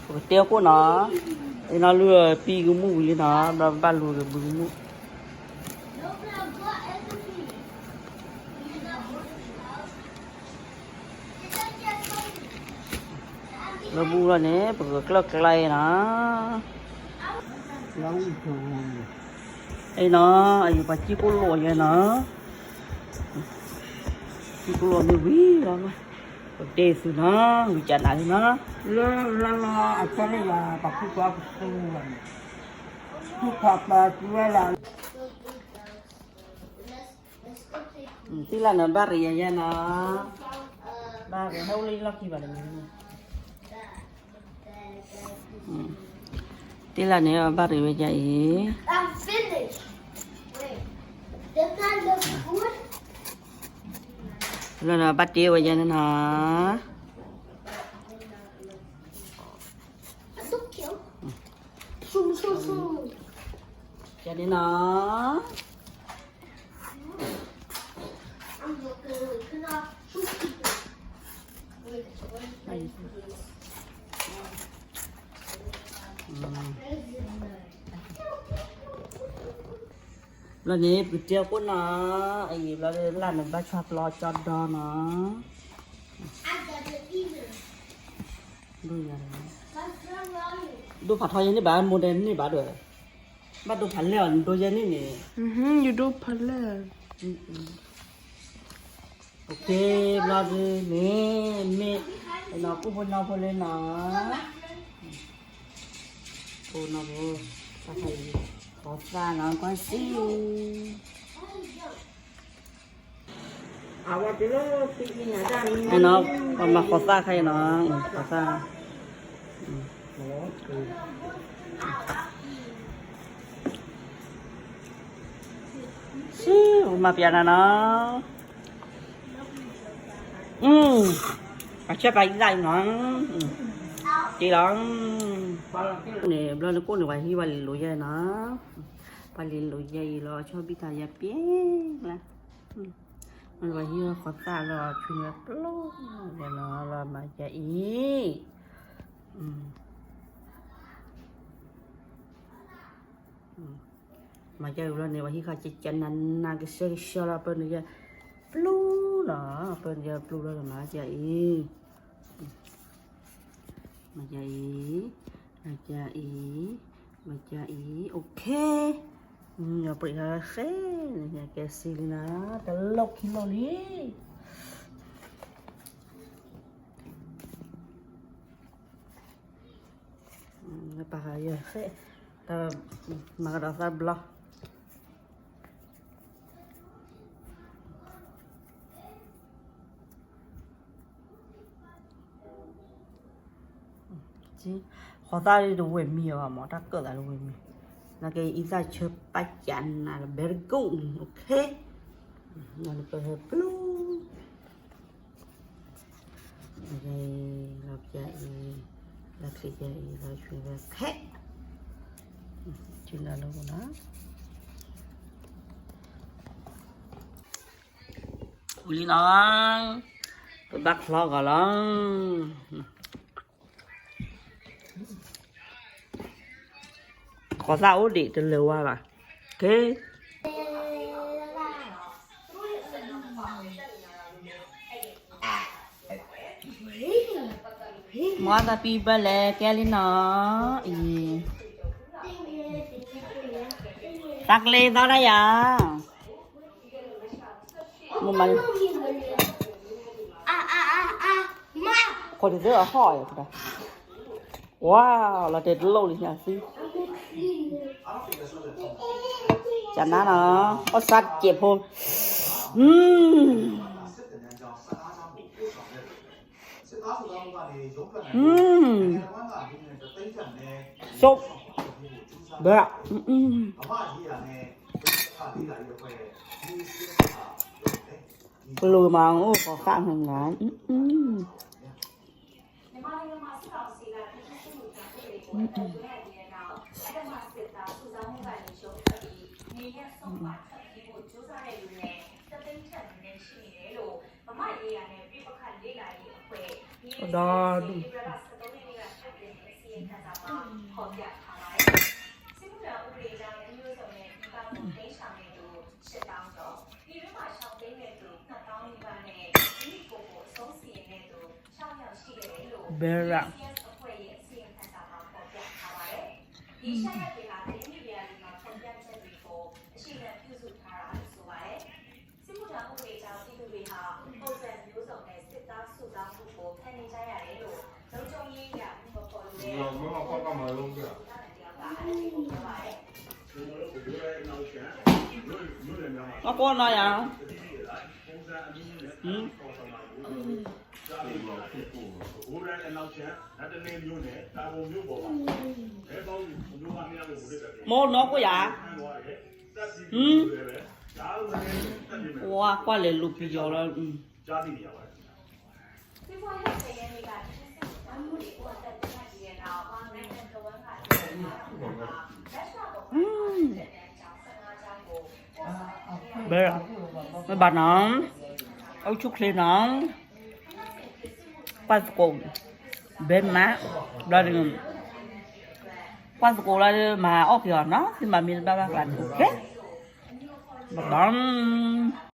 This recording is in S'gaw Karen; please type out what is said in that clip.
ပကတဲခိၣ်နီၤ, အနီၤလူပံကမူၣ်ဝံၤလံနီၤ, ဘျီဘၣ်လူကဘုကမူၣ် လၢဘူၣ်လီၤန့ၣ် ပကကျၢၢ်ကျါအံၤနီၤ, အံၤနီၤ, အံၤပှၤစံၣ်ကိၣ်လိာ်ယဲနီၤ, စံၣ်ကိၣ်လိာ်မ့ၢ်ဝံၤလီၤ, ပတဲသုနီၤ, ဝံၤကနၤလံနီၤ, လၢလၢလီၤအဆၢန့ၣ်ယၤ ပှၤကူပှၤကသူဘၣ်န့ၣ်, ကူဖးပှၤကူဝဲလၢ သ့ၣ်လၢ်န့ၣ် ဘၣ်ရံးယဲနီၤ, ဘၣ်ရံးဟဲအိၣ်လၢလီၢ်ခံဘၣ်န့ၣ်, သ့ၣ်လၢ်န့ၣ် ဘၣ်ရံးဝဲဒ်အံၤ, လၢ်န့ၣ် ဘၣ်တ့ဝဲယဲန့ၣ်နီၤ, ယဲန့ၣ်နီၤ ဘျီန့ၣ် ပတဲခိၣ်နီၤ, အံၤဘျီလၢ်န့ၣ် ဘၣ်ဆါပျီကၠီဒီနီၤ, ဒိဖးထီယဲန့ၣ်ဘၣ် မိၢ်ဒဲန့ၣ်ဘၣ်ဒိၣ်, ဘၣ်ဒိဖးလဲၢ်အီၤ နဒိယဲန့ၣ်န့ၣ်, ယဒိဖးလဲၢ် ဘျီဒုးန့ၣ် မ့ၢ်နီၢ်ကူၣ်ဖိနီၢ်ဖိလၢနီၤ, ဖိနီၢ်ဖိ, တၢ်ခါအံၤ ဃီၤသၣ်နီၤ ကွၢ်စံၣ်, နီၤ ပမၤဃီၤသၣ်ခါအံၤနီၤ, ဃီၤသၣ် စံၣ် မၤပျဲနၤနီၤ, အဆၢကၤအံၤသၣ်အံၤနီၤ, က့လီၤ, န့ၣ် ဘျီနကိၣ်န့ၣ် ပှၤဟံးပှၤလ့ၤလိာ်ယဲနီၤ, ပှၤလ့ၤလိာ်ယဲအံၤလီၤ ဆီဘံၣ်တၢ်ယဲပျဲလၢ်, ပှၤဟံးဃီၤသၣ်လီၤ ဆွံဝဲပျိယဲနီၤ လီၤမၤယဲအံၤ မၤယဲအံၤလီၤန့ၣ် ပှၤဟံးဃီၤကကနၤနၤကဆှဲကဆှီလီၤ ပၢနုာ်ယဲ ပျိလီၤ ပၢနုာ်ယဲပျိလီၤ မၤယဲအံၤ မၤယဲအံၤ မၤယဲအံၤ မၤယဲအံၤ okay ယပှ့ၤဟဲဃဲ ကဲစံလံနၤ တလိၣ်ခံလိၣ်လံ ပာ်ဃာ်ယဲ တမၤကဒီးသၣ်ဘျီ ဃီၤသၣ်တဝဲၢ်မံအီၤဘၣ်မး တၢ်ကၢၣ်သးတဝဲၢ်မံ နကဲအံသၣ်ဆၢပၢ်ကနၤလၢ very good န့ၣ် okay နပဟဲပျိ လီၤပျဲအံၤ လီၤချံပျဲအံၤ လီၤဆွံဝဲခဲ ထံလီၤလၢပူၤနီၤ ဝံၤလံနီၤ ပဘၣ်ချီဂီၤလီၤ ဃီၤသၣ်အိၣ်ဒံးတလၢၤဝါဘၣ် ကဲ မ့ၢ်တၢ်ပံဘၢလဲၣ် ကဲလံနီၤ အံၤ တၢ်ကလ့သီတၢ်ယၤ မ့ၢ်မၤ ခိးတသ့အဟီၣ်အံၤ ဝါ လီၤတဲာ်တလိၣ်လံညါသံ ကနါနီၤ အီၣ်စါတစဲးဖိ อืม อืม ซุป เบอะ อืม อืม กลัวมา โอ้ ขอฝากหน่อยนะ อืม อืม อืม อืม ဒီးဒူၣ် ဘဲရၣ် အကွၢ်နီၤယၤ မိၢ်နီၢ်ကွၢ်ယၤ ဝါကွၢ်လဲၤလူၤပယီၤလီၤ ဘဲ မ့ၢ်ဘၣ်နီၤ အိၣ်ဆူၣ်ချ့နီၤ ကွၢ်သကိး ဘဲမး ဘျီဒုး ကွၢ်သကိးလီၤ မၤအီၣ်က့ၤအီၤနီၤ သုမၤမ့ၢ်တဘၣ်ဘၣ်ကျါ okay ဘၣ်ဘၣ်